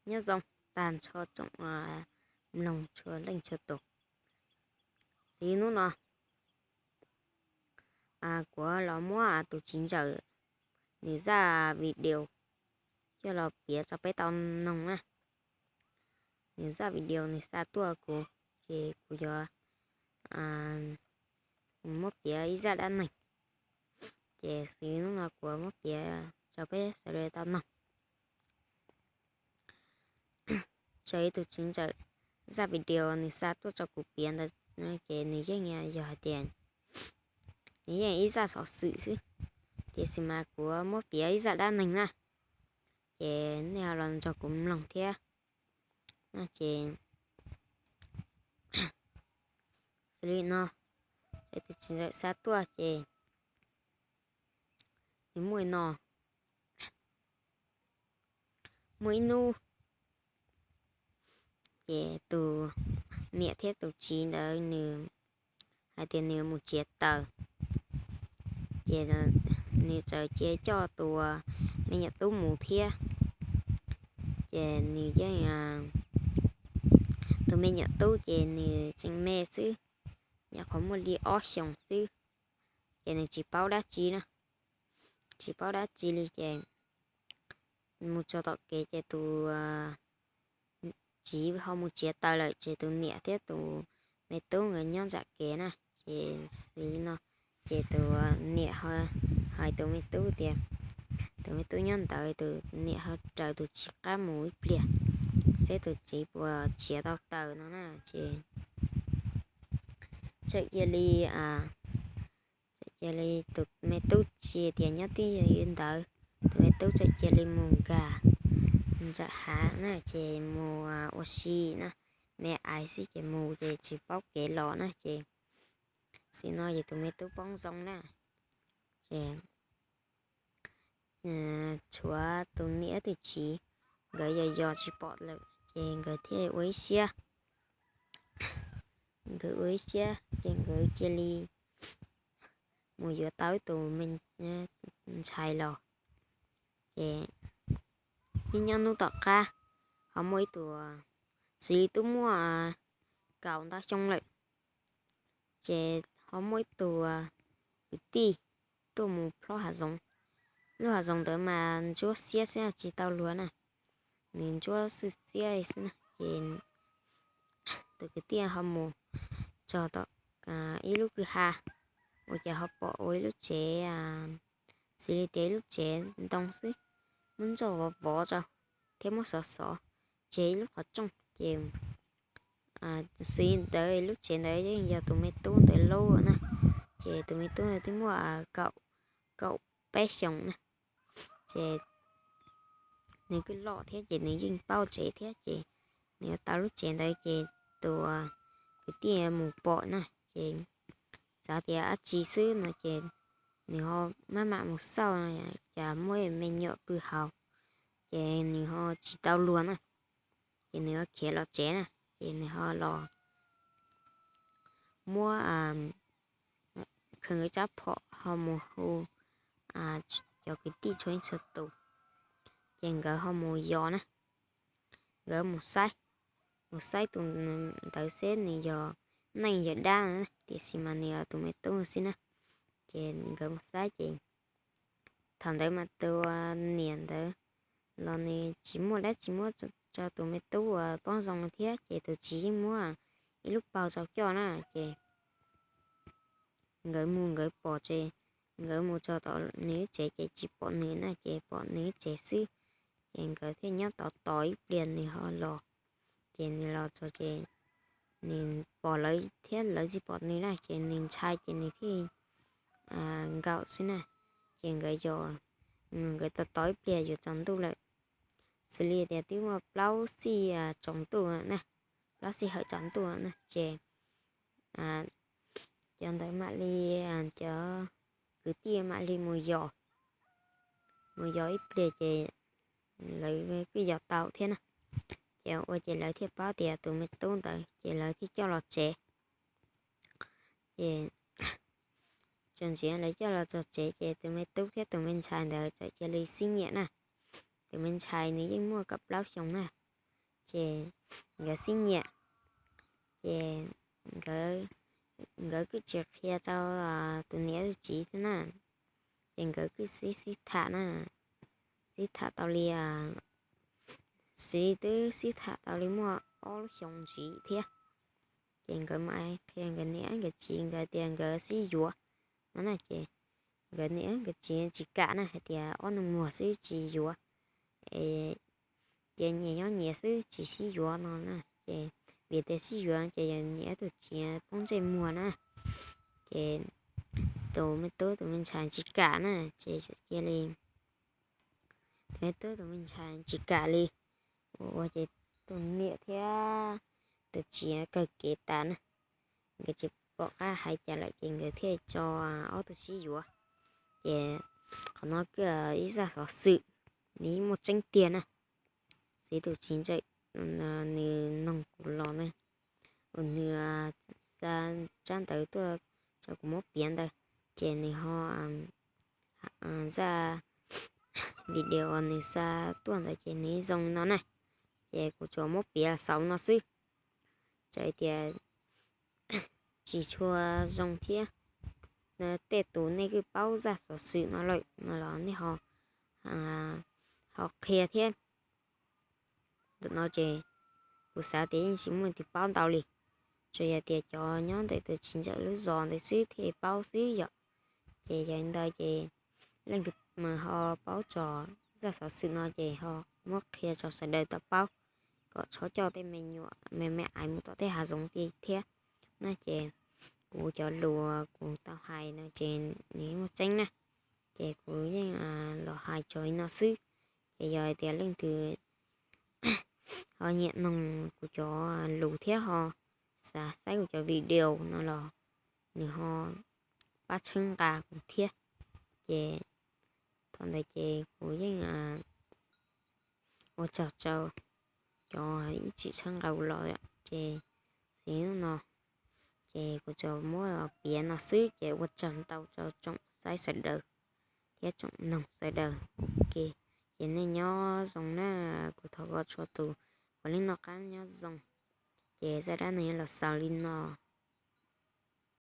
Nyob zoo tag nrho tsoom mloog txhua leej txhua tus. Xws li hnub no kuv los muab tus txiv ntxawm nws zaj video coj los piav rau peb tau mloog na. Nws zaj video nws xa tuaj kuv, ces kuv yuav muab piav ib zaj dab neeg. Ces xws li hnub no kuv muab piav rau peb sawv daws tau mloog. Raws li tus txiv ntxawm zaj video nws xa tuaj rau kuv piav ntawd, ces nws yeej yog hais tias nws yeej ib zaj xov xwm xwb, tiam sis mas kuv muab piav ib zaj dab neeg na, ces nej ho los nrog kuv mloog thiab. Ces xws li no, ces tus txiv ntxawm xa tuaj ces nws muaj no, muaj ib hnub, ces tus niam thiab tus txiv ntawd nws hais tias nws mus txiav taws, ces nws txawm cia coj tus me nyuam tub mus thiab. Ces nws yeej, tus me nyuam tub ces nws tseem me xwb, nyuam qhuav muaj li ob xyoos xwb, ces nws tsis paub dab tsi na, tsis paub dab tsi li. Ces mus txog tom kev ces tus txiv ho mus txiav taws lawm, ces tus niam thiab tus me tub nkawd nyob nram kev na. Ces xws li no, ces tus niam hais tus me tub tias, tus me tub nyob ntawd, tus niam ho raws tus txiv qab mus ib pliag, seb tus txiv puas txiav tau taws no na. Ces txawm cia li, txawm cia li tus me tub tsis tias nyob twj ywm ntawd, tus me tub txawm cia li mus nkag nram hav na, ces mus ua si na, me ais xwb ces mus ces tsis paub kev los na. Ces xws li no ces tus me tub poob zoo na, ces tshuav tus niam tus txiv, nkawd yos yos tsis pom lawm, ces nkawd thiaj ua ib siab, nkawd ua ib siab ces nkawd cia li mus yuav tau ib tus me ntxhais los. Ces nyob nyob hnub tom qab, ho muaj ib tug, xws li twb muaj kaum ntau xyoo lawm, ces ho muaj ib tug kwv tij tuaj mus plob hav zoov. Lub hav zoov ntawd mas ntsuab xiab xwb tsis tau luag na, nws ntsuab xwb xiab xwb na. Ces tus kwv tij ho mus txog tom ib lub kwj ha uas ces ho pom ua ib lub tsev, xws li tias ib lub tsev ntoo xwb, muab ntsoj vov vov rau thiab muab xov xov tseg ib lub qhov rooj. Ces xws li ntawd lub tsev ntawd yeej yog tus me tub ntawd laub na, ces tus me tub ntawd twb muaj kaum, kaum peb xyoos na. Ces nws kuj loj thiab ces nws yeej paub tsev thiab, ces nws yuav tau lub tsev ntawd ces tus kwv tij mus pom na, ces xav tias dab tsi xwb no ces nws ho maj mam mus xauj cas muaj me nyuam pw hauv, ces nws ho tsis tau luag na, ces nws ho khiav los tsev na, ces nws ho los muab khaws nkawd rab phom ho mus hu cov kwv tij txhua leej txhua tus, ces nkawd ho mus yos na, nkawd mus saib, mus saib tus ntawd seb nws yog neeg yog dab, tiam sis mas nws yog tus me tub xwb na. Ces nkawd mus saib ces thaum ntawd mas tus niam ntawd los nws tsis muaj dab tsi muab rau tus me tub uas poob zoo thiab, ces tus txiv yeej muab ib lub paug rau coj na. Ces nkawd mus nkawd pom ces, nkawd mus txog tom nws lub tsev ces tsis pom nws na, ces pom nws lub tsev xwb. Ces nkawd thiaj nyob tod tos ib pliag nws ho los. Ces nws los txog ces nws pom lawv thiab lawv tsis pom nws na, ces nws ntshai ces nws thiaj nkaum xwb na. Ces nkawd yos, nkawd tos tos ib pliag yuav tsaus ntuj lawm, xws li tias twb muaj plaub xij tsaus ntuj na, plaub xij hawm tsaus ntuj na, ces cov ntawd mam li, cov kwv tij mam li mus yos, mus yos ib pliag ces lawv kuj yos tau thiab na. Ces ua ces lawv thiaj paub tias tus me tub ntawd ces lawv thiaj coj los tsev. Ces txawm ntxiv lawv coj los txog tsev ces tus me tub thiab tus me ntxhais ntawd txawm cia li sib nyiam na. Tus me ntxhais nws yeej muaj kaum plaub xyoos na, ces nkawd sib nyiam. Ces nkawd kuj tsis qhia rau tus niam tus txiv thiab na. Ces nkawd kuj sib sib tham na, sib tham tau li, xws li twb sib tham tau li muaj ob lub xyoo ntxiv thiab. Ces nkawd mam qhia nkawd niam nkawd txiv nkawd tias nkawd sib yuav no na. Ces nkawd niam nkawd txiv tsis kam na, hais tias ob nus muag xwb tsis yuav, ces nyias nyob nyias xwb tsis sib yuav no na. Ces vim tias sib yuav ces yog niam tus txiv poob ntsej muag na. Ces tus me tub tus me ntxhais tsis kam na, ces cia li tus me tub tus me ntxhais tsis kam li. Ua ces tus niam thiab tus txiv kawg kev tas na, nkawd tsis pom qab hais cas lawm ces nkawd thiaj tso ob tug sib yuav. Ces qhov no kuj ib zaj xov xwm, nws yeej muaj tseeb tiag na. Xws tus txiv ntxawm nws noog kuv los na, uas nws xa tsab ntawv tuaj rau kuv muab piav ntawd, ces nws ho zaj video uas nws xa tuaj ntawd ces nws zoo no na. Ces kuv tsuas muab piav xaus no xwb, txawm tias tsis tshua zoo thiab. Tej tus nej kuj paub zaj xov xwm no lawm no los nej ho qhia thiab. Ntawm no ces kuv xav tias yeej tsis muaj tus paub ntau li, tsuas yog tias cov nyob ntawm tus txiv ntxawm lub zos ntawd xwb thiaj paub xwb yom. Ces yog li ntawd ces leej twg ho paub txog zaj xov xwm no ces ho muab qhia rau sawv daws tau paub, kom txhob coj tej me nyuam me me ais mus tom tej hav zoov ti thiab na. Ces kuv cov lus kuv tau hais no ces nws muaj tseeb na, ces kuv yeej los hais txog li no xwb. Ces yog hais tias leej twg ho nyiam noog kuv cov lus thiab ho xav saib kuv cov video no los nws ho pab txhawb nqa kuv thiab. Ces thaum ntawd ces kuv yeej ua tsaug rau cov ib txwm txhawb nqa kuv los. Ces xws li no ces kuv tsuas muab piav no xwb ces ua tsaug ntau rau tsoom saib sawv daws thiab tsoom noog sawv daws. Ces nej nyob zoo na, kuv thov kom txhua tus puav leej noj qab nyob zoo. Ces zaj dab neeg los xaus li no.